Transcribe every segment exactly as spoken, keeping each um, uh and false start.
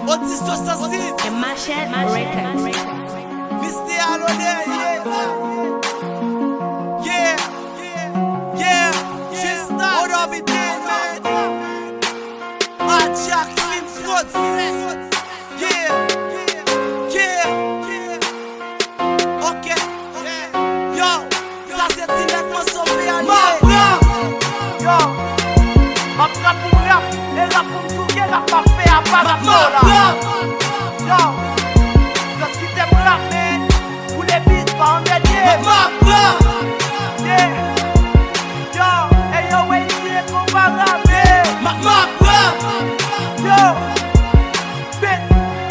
Otis swasannsis. Machel Records. Mister Alonè, yeah. Yeah, yeah, yeah. Just stop. Hold up it then, man. Ajak Film Prodz. Yeah, yeah, yeah. Ok. Yo, sa se ti nèg mwen sove a liye. Yo, m ap rap pou m rap, e rap pou m touke, rap m ap fè apa rap yo la. Yo, just kite m rap, man. Boule beat, pa anmède m. Yeah. Yo, e yo, wey, ki enkonparab, yeah. Yo, Ben,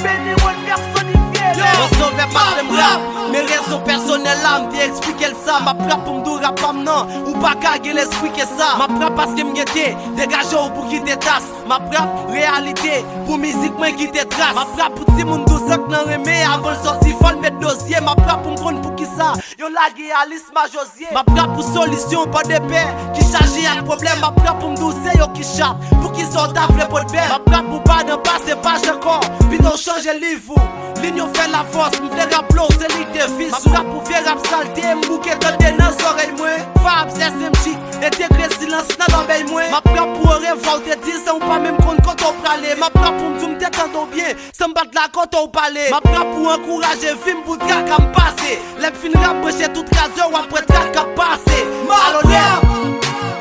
Benny One pèsonifye, man. Mwen sove pa vle m rap, men rezon pèsonèl la, m te eksplike l sa. M ap rap pou m di w rap pa m nan, ou pa ka gen lespri ke sa. M ap rap paske m gen te degaje w pou kite tas. M ap rap reyalite pou mizik mwen kite tras. M ap rap pou timoun douz an k nan renmen, avan l sòti fò l met dozye. M ap rap pou m konn poukisa yo lage Alice Majozye. M ap rap pou solisyon, pa de pè ki chaje ak pwoblèm. M ap rap pou m di w se yo ki chat, poukisa w ta vle pot bèl. M ap rap pou pa nan pase paj ankò, pito w chanje liv ou. Linyon fè lafòs, m vle raple w se li k deviz ou. M ap rap pou vye rap salte, m bouke tande nan zòrèy mwen. Vibes S M G, entegre silans nan lòbèy mwen. M ap rap pou orevwa w te di san w pa menm konn kote w prale. M ap rap pou m di w m te tande w byen, san m pa t la kote w pale. M ap rap pou ankouraje vi m pou traka m pase. Lè m fin rap, branche tout radyo, w ap wè traka pase. Alonè.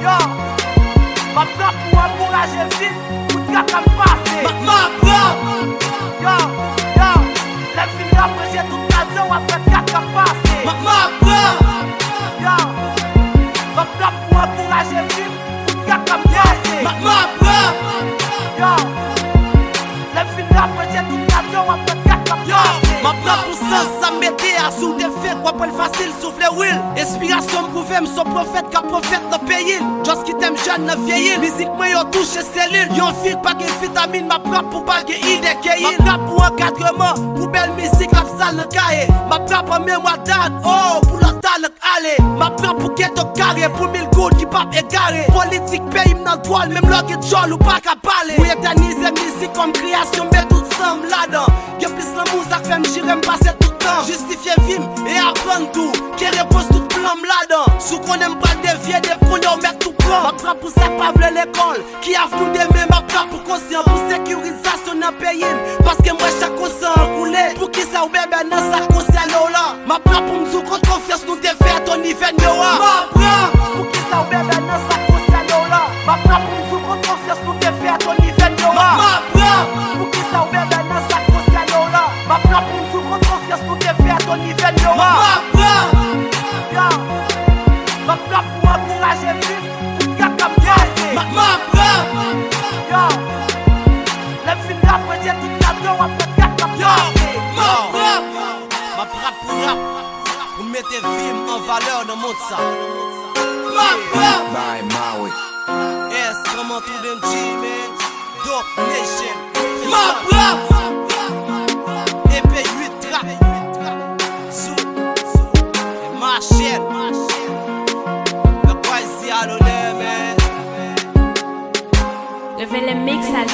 Yo, m ap rap pou ankouraje vi m pou traka m pase. M ap rap. Yo, yo, lè m fin rap, branche tout radyo, w ap wè traka pase. M ap rap. Yo, m ap rap pou ankouraje vi m pou traka m pase. M ap rap. Yo, lè m fin rap, branche tout radyo, w ap wè traka pase. M ap rap pou sans sa m mete a, si w te fake, w ap wè l fasil si w vle real. Enspirasyon m pwouve m se yon pwofèt k ap pwofèt nan peyi l. Just kite m jèn nan vyeyi l. Mizik mwen yo touche selil. Yon fi k pa gen vitamin, m ap rap pou pa gen ide keyi l. M ap rap pou ankadreman, pou bèl mizik k ap sal nan kaye. M ap rap an memwa dat, oh, pou lòt talan k ale. M ap rap pou geto k kare, pou mil goud ki p ap egare. Politik peyi m nan dwòl, menm lè w gen djòl ou pa ka pale. Pou etènize mizik kòm kreyasyon, met tout san m ladan. Gen plis lanmou, sa k fè m jire m pase tout tan. Jistifye vi m e aprann tou. Gen repons tout plan m ladan. Si w konnen m pral devye, depi kounye a w mèt tou pran. M ap rap pou sa k pa vle lekòl, ki avni w demen. M ap rap pou konsyan, pou sekirizasyon nan peyi m. Paske m wè chak konsan an koule. Poukisa w bèbè nan sa k konsène w la? M ap rap pou m di w kont konfyans nou te fè Tony Venn yo a. M ap rap. Poukisa w bèbè nan sa k konsène w la? M ap rap pou m di w kont konfyans nou te fè Tony Venn yo a. M ap rap. Poukisa w bèbè nan sa k konsène w la? M ap rap pou m di w kont konfyans nou te fè Tony Venn yo a. M ap rap. Yo, m ap rap pou ankouraje vi m pou traka m pase. M ap rap. Yo, lè m fin rap, branche tout radyo, w ap wè traka pase. M ap rap. M ap rap pou rap, pou mete vi m an valè nan mond sa. M ap rap. Bay Maui. S, kòman tou Benji, man? Dope Nation. M ap rap. E P uit trap. Zou. E Machèt. Fè kway si Alonè, man. Révélé mix à